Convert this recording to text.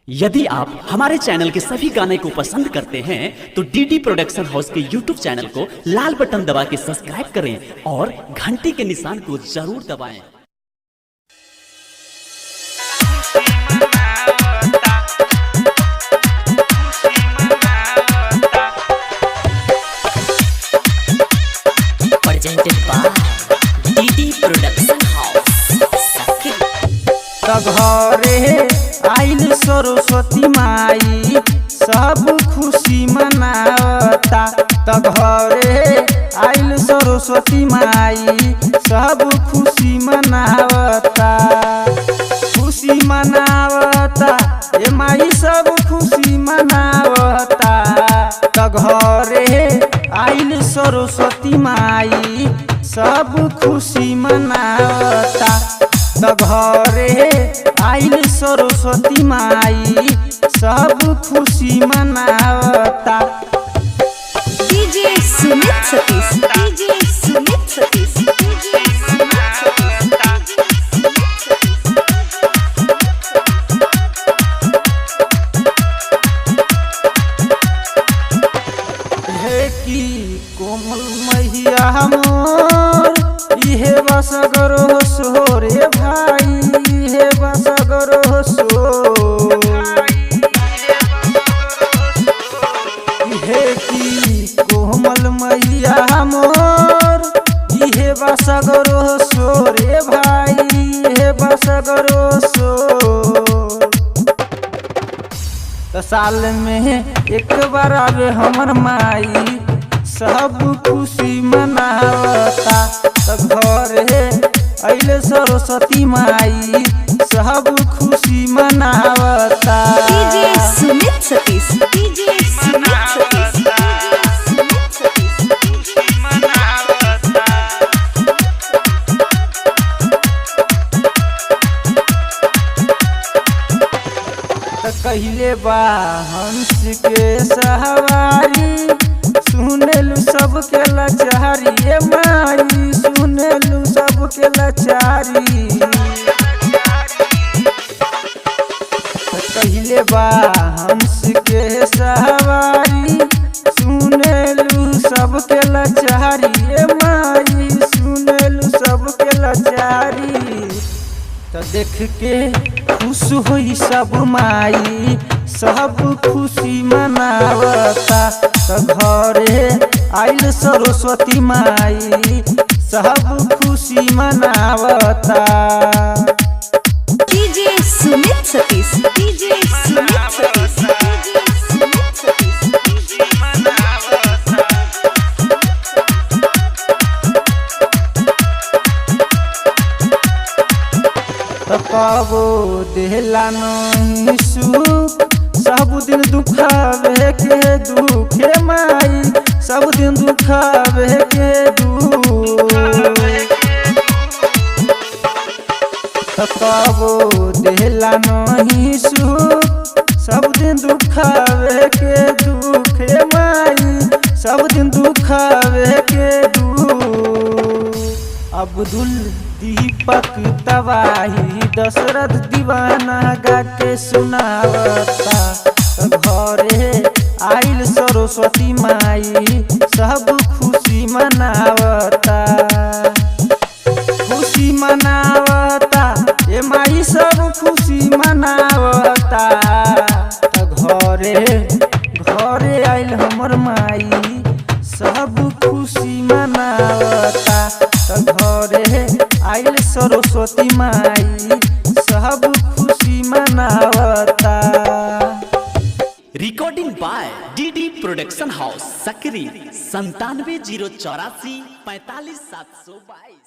यदि आप हमारे चैनल के सभी गाने को पसंद करते हैं तो डीडी प्रोडक्शन हाउस के यूट्यूब चैनल को लाल बटन दबा के सब्सक्राइब करें और घंटी के निशान को जरूर दबाएं। Presented by DD Production House. Sakhi. त घरे आइल सरस्वती माई, सब खुशी मनावता। त घरे आइल सरस्वती माई, सब खुशी मनावता। खुशी मनावता ए माई, सब खुशी मनावता। त घरे आइल सरस्वती माई, सब खुशी मनावता। त घरे आइल सरस्वती माई, सब खुशी मनावता। DJ Sumit Satish, DJ Sumit Satish, DJ Sumit Satish, DJ Sumit Satish. हे की कोमल मैया मोर, इहे बसगरो सोरे भाई, इहे बसगरो सो। हे की कोमल मैया मोर, इहे बसगरो सोरे भाई, इहे बसगरो सो। त साल में एक बार आवे हमर माई, सब खुशी मनावता। त घरे अइले सरस्वती माई, सब खुशी मनावता। DJ Sumit Satish, DJ Sumit Satish, DJ Sumit Satish, DJ त कहिले बा हंस के सवारी, सुनेलु सबके लाचारी ए माई, सुनेलु सबके लाचारी। त कहिले बा हंस के सवारी, सुनेलु सबके लाचारी ए माई, सुनेलु सबके लाचारी। त देख के खुश होई सब माई, सब खुशी मनावता। त घरे आइल सरस्वती माई, सब खुशी मनावता। DJ Sumit Satish, DJ Sumit Satish, DJ Sumit Satish, DJ Sumit Satish. त कबो देहला नहीं सुख, सब दिन दुखावे के दुखे माई, सब दिन दुखावे के दुख। त कबो देहला नहीं सुख, सब दिन दुखावे के दुखे माई, सब दिन दुखावे के दुख। अब्दुल दीपक तबाही दशरथ दीवाना गा के सुनावता। घरे आइल सरस्वती माई, सब खुशी मनावता। खुशी मनावता ए माई, सब खुशी मनावता। त घरे घरे आइल हमर माई, सब खुशी मनावता। त घरे आइल सरस्वती माई, सब खुशी मनावता। Recording by DD production house, Sakri 97 0 84 45 722।